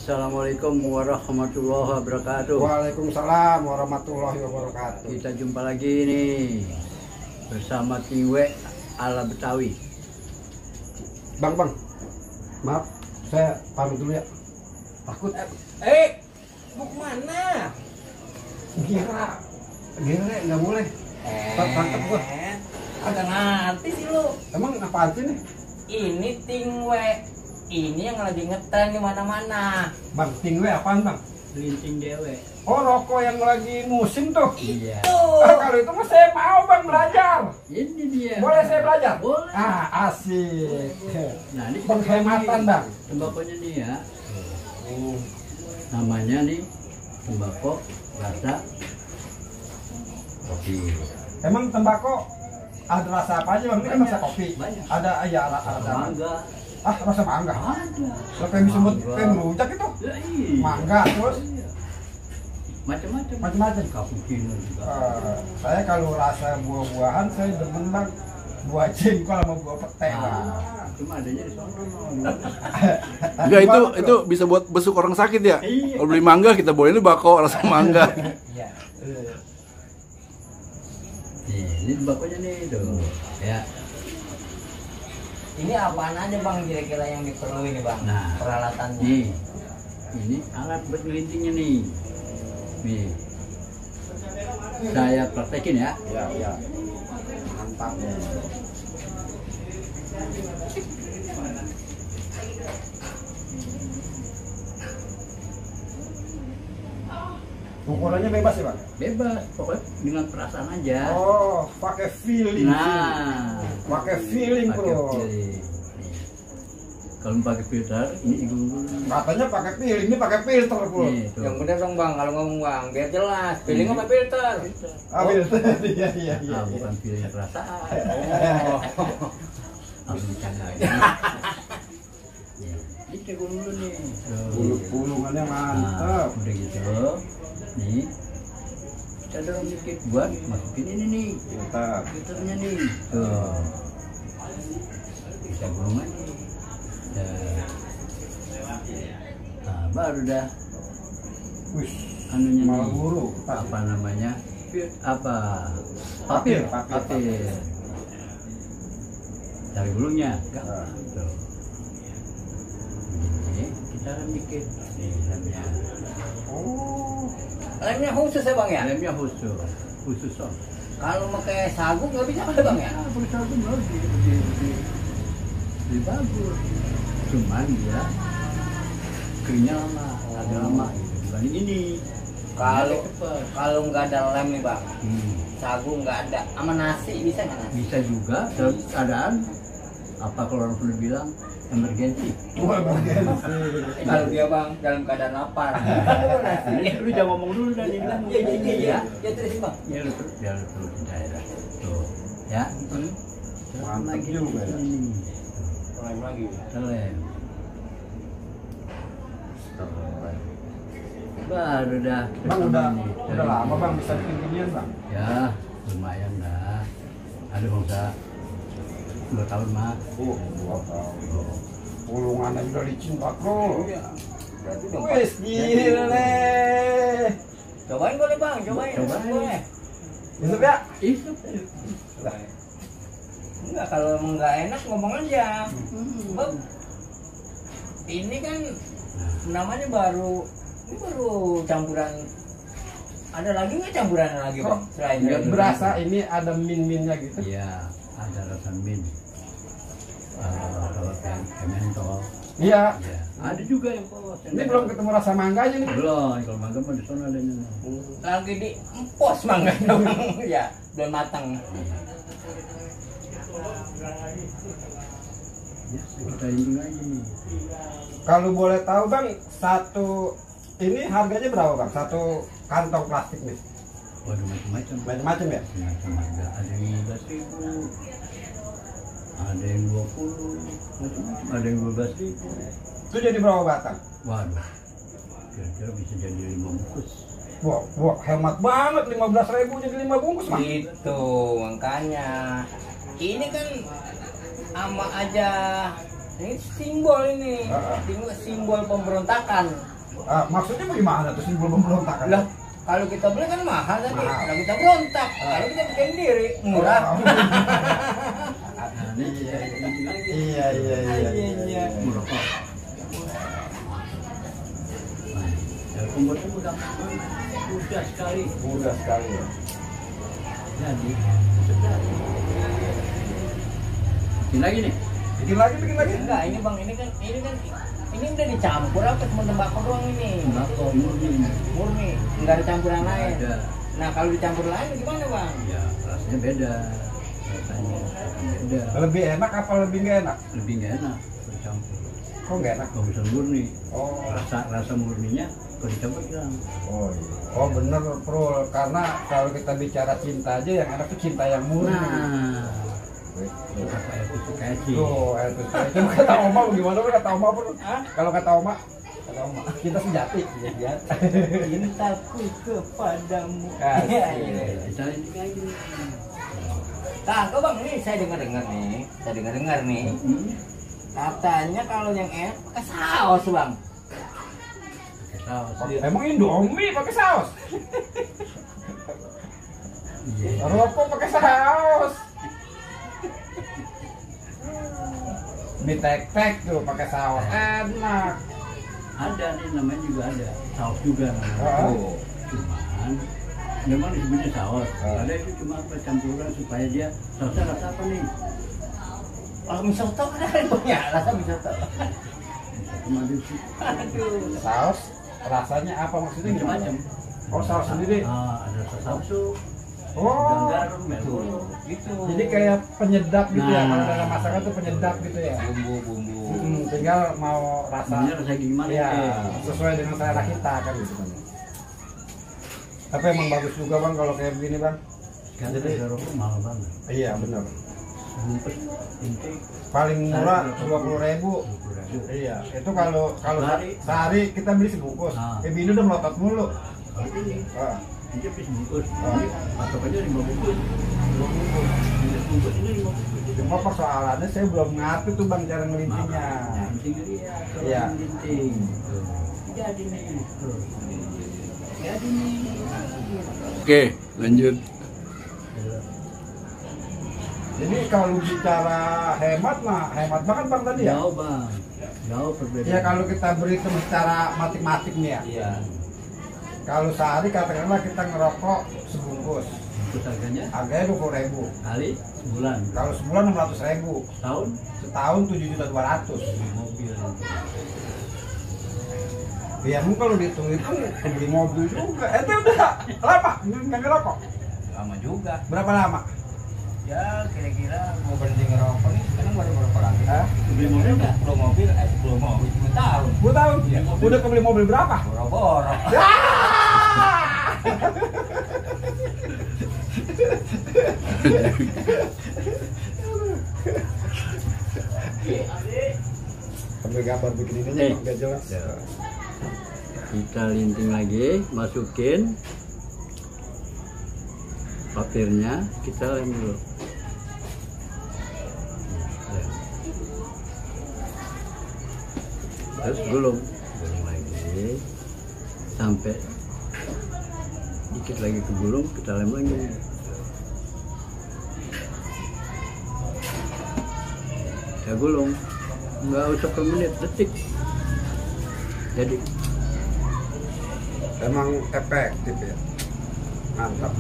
Assalamualaikum warahmatullahi wabarakatuh. Waalaikumsalam warahmatullahi wabarakatuh. Kita jumpa lagi nih bersama Kiwe ala Betawi. Bang, maaf, saya pamit dulu ya. Takut. Mau kemana? Gila, nggak boleh. Tangkap gua. Agak ngerti sih lu. Emang apaan sih nih? Ini Tingwe. Ini yang lagi ngetren di mana-mana. Bang, tingwe apaan bang? Linting dewe. Oh, rokok yang lagi musim tuh. Iya. Kalau itu mah saya mau bang belajar. Ini dia. Boleh saya belajar? Boleh. Asik. Nah, ini Penghematan bang. tembakonya nih ya. Namanya nih tembakau rasa kopi. Emang tembakau ada rasa apa aja bang? Ini kan rasa kopi. Banyak. Ada aja rasa Mangga. rasa mangga. Ada. Lo kayak disebut kayak rujak itu. Ya, iya. Mangga terus Iya. Macam-macam. macam-macam. Cappuccino juga. Saya kalau rasa buah-buahan saya demen bang buah jengkol sama buah pete bang. Cuma adanya di sono. Enggak, itu Gimana, itu bisa buat besuk orang sakit ya. Iya. Kalau beli mangga kita bawain bako rasa mangga. Iya. Nih, ini tembakonya nih tuh. Ya. Ini apaan aja bang kira-kira yang diperluin nih bang? Nah, Peralatannya. Nih, ini alat buat ngelintingnya nih. Nih, saya praktekin ya. Ya. Mantap. Ukurannya bebas ya bang? Bebas, pokoknya dengan perasaan aja. Oh, pakai feeling. Nah, Pakai feeling pakai bro. feeling. Nih. Kalau pakai filter, ini igung dulu. Katanya pakai feeling, ini pakai filter bro. Nih, tuh. Yang bener dong bang kalau ngomong bang biar jelas. Feeling apa filter? Filter. Ah, filter. Iya. Ah, bukan feeling perasaan. Oh. Langsung dicanggain. Ini tegung dulu nih. Tuh. Gulungannya Nah, mantap. udah gitu. Nih. Kita dorong dikit buat masukin ini nih. Filter. Filternya nih. Tuh. Kita gulung aja. Nah, baru dah Wih, anunya malah nih. buru. Apa namanya? Apa? Papir. Papir. Cari gulungnya, gampang tuh. Begini, kita rem dikit. Nih, remnya. Oh, Lemnya khusus ya bang ya? Remnya khusus son. Kalau pakai sagu nggak bisa kali bang ya? Berusaha tuh lebih bagus. Cuman dia keringnya lama, agak lama gitu. Dibanding ini. Kalau Cepet. kalau nggak ada lem nih bang, Hmm. sagu nggak ada, sama nasi bisa nggak nasi? Bisa juga dalam keadaan apa kalau orang sudah bilang emergensi. wah bagian Kalau dia bang dalam keadaan lapar. Lu jangan ngomong dulu dan dia bilang Iya. Ya terus bang. Ya lu terus daerah. Tuh, ya. Mantap juga ya. Lem lagi. Lem. Baru dah. Bang udah lama bang bisa bikin ginian bang. Ya, lumayan dah. Ada bangsa 2 tahun mah. Oh, 2 tahun. Pulungannya udah licin pak bro. Iya. Berarti udah Wes gile. Cobain boleh bang, cobain. Cobain. Boleh. Yusuf ya? Itu. Enggak, kalau emang nggak enak ngomong aja. Bang, ini kan namanya ini baru campuran. Ada lagi nggak campuran lagi bang? Selain Nggak dari- Berasa ini ada min-minnya gitu. Iya, ada rasa mint. Kalau yang mentol. Iya. Ya. Ada juga yang polos. Ini belum ketemu rasa mangganya nih. Belum, kalau mangga mah di sana adanya. lagi di empos mangganya bang. Ya, belum matang. Ya, kita ini aja nih. Kalau boleh tahu bang, satu ini harganya berapa bang? Satu kantong plastik nih. Waduh, macam-macam. Macam-macam ya? Macam ada yang 15.000, ada yang 20, macam-macam. Ada yang 12.000. Itu jadi berapa batang? Waduh, kira-kira bisa jadi 5 bungkus. Wah, hemat banget 15.000 jadi 5 bungkus bang. Itu makanya. Ini kan sama aja Ini simbol ini, simbol pemberontakan. Maksudnya bagaimana tuh simbol pemberontakan? Lah, kalau kita beli kan mahal tadi, kalau kita berontak, kalau kita bikin diri murah. Nah, ini lagi. Iya. Merokok. Ya, kompornya mudah sekali. Mudah sekali ya. Jadi, sedap. Bikin lagi nih. Bikin lagi. Enggak, ini bang, ini udah dicampur apa cuma tembakau doang ini? Tembakau Murni, nggak ada campuran lain. ada. Nah kalau dicampur lain gimana bang? Ya, rasanya beda. Rasanya beda. Lebih enak apa lebih nggak enak? Lebih nggak enak bercampur. Kok nggak enak? Kalau bisa murni, Oh. rasa murninya kalau dicampur hilang. Oh iya. Oh bener Pro, karena kalau kita bicara cinta aja yang enak tuh cinta yang murni. Nah, kata air putih kayak sih. Tuh, air putih. Itu kata Oma gimana kata Oma Bro? Kalau kata Oma kita sejati. Cintaku kepadamu. Iya. Misalnya ini kayak gini. Kagak bang, ini saya dengar nih. Katanya kalau yang enak pakai saus bang. Pakai saus. Emang Indomie pakai saus? Iya. Rokok pakai saus. Mie tek-tek tuh pakai saus enak. Ada nih namanya juga ada saus juga namanya. Oh. Cuman memang disebutnya saus. Ada itu cuma apa campuran supaya dia sausnya rasa apa nih? Kalau mie soto kan ada punya rasa mie soto. Madu sih. Aduh. Saus rasanya apa maksudnya gimana? Macam-macam. Oh saus sendiri. Ada rasa saus. Oh. Garam, melon. Gitu. Jadi kayak penyedap gitu ya, Nah. kalau dalam masakan tuh penyedap gitu ya. Bumbu. Tinggal mau rasa. Sebenarnya rasa gimana? Ya, sesuai dengan selera kita kan gitu kan. Tapi emang bagus juga bang kalau kayak begini bang. Kan jadi rokok mahal banget. Iya benar. Bungkus inti Paling murah 20.000. Iya, itu kalau sehari kita beli sebungkus. Nah. Bini udah melotot mulu. kalau ini Ah. ini habis bungkus. Ini patokannya 5 bungkus. 2 bungkus. Ini bungkus ini 5 bungkus. Cuma persoalannya saya belum ngerti tuh bang cara ngelintingnya. Linting dia, Iya. linting. Jadi nih. Jadi nih. Oke, lanjut. Jadi kalau bicara hemat mah hemat banget bang tadi ya. Jauh bang, jauh perbedaan. Ya kalau kita berhitung secara matematik nih ya. Iya. Kalau sehari katakanlah kita ngerokok sebungkus, bungkus harganya harganya 20.000. kali sebulan. Kalau sebulan 600.000. Tahun Setahun 7.200.000. beli mobil. Ya mungkin kalau dihitung-hitung beli mobil juga. Itu udah lama nggak ngerokok. Lama juga. Berapa lama? Ya kira-kira mau berhenti ngerokok nih sekarang baru berapa lagi? Hah? Beli mobil enggak? 10 mobil, 10 mobil 10 tahun. 10 tahun? Iya. Udah kebeli mobil berapa? Boro-boro. Sampai gambar bikin ini nggak jelas. Kita linting lagi, masukin papirnya, kita lem dulu. Lem. Terus gulung lagi sampai dikit lagi ke gulung, kita lem lagi. Kita gulung, nggak usah per menit, detik. Jadi Emang efektif ya. Mantap.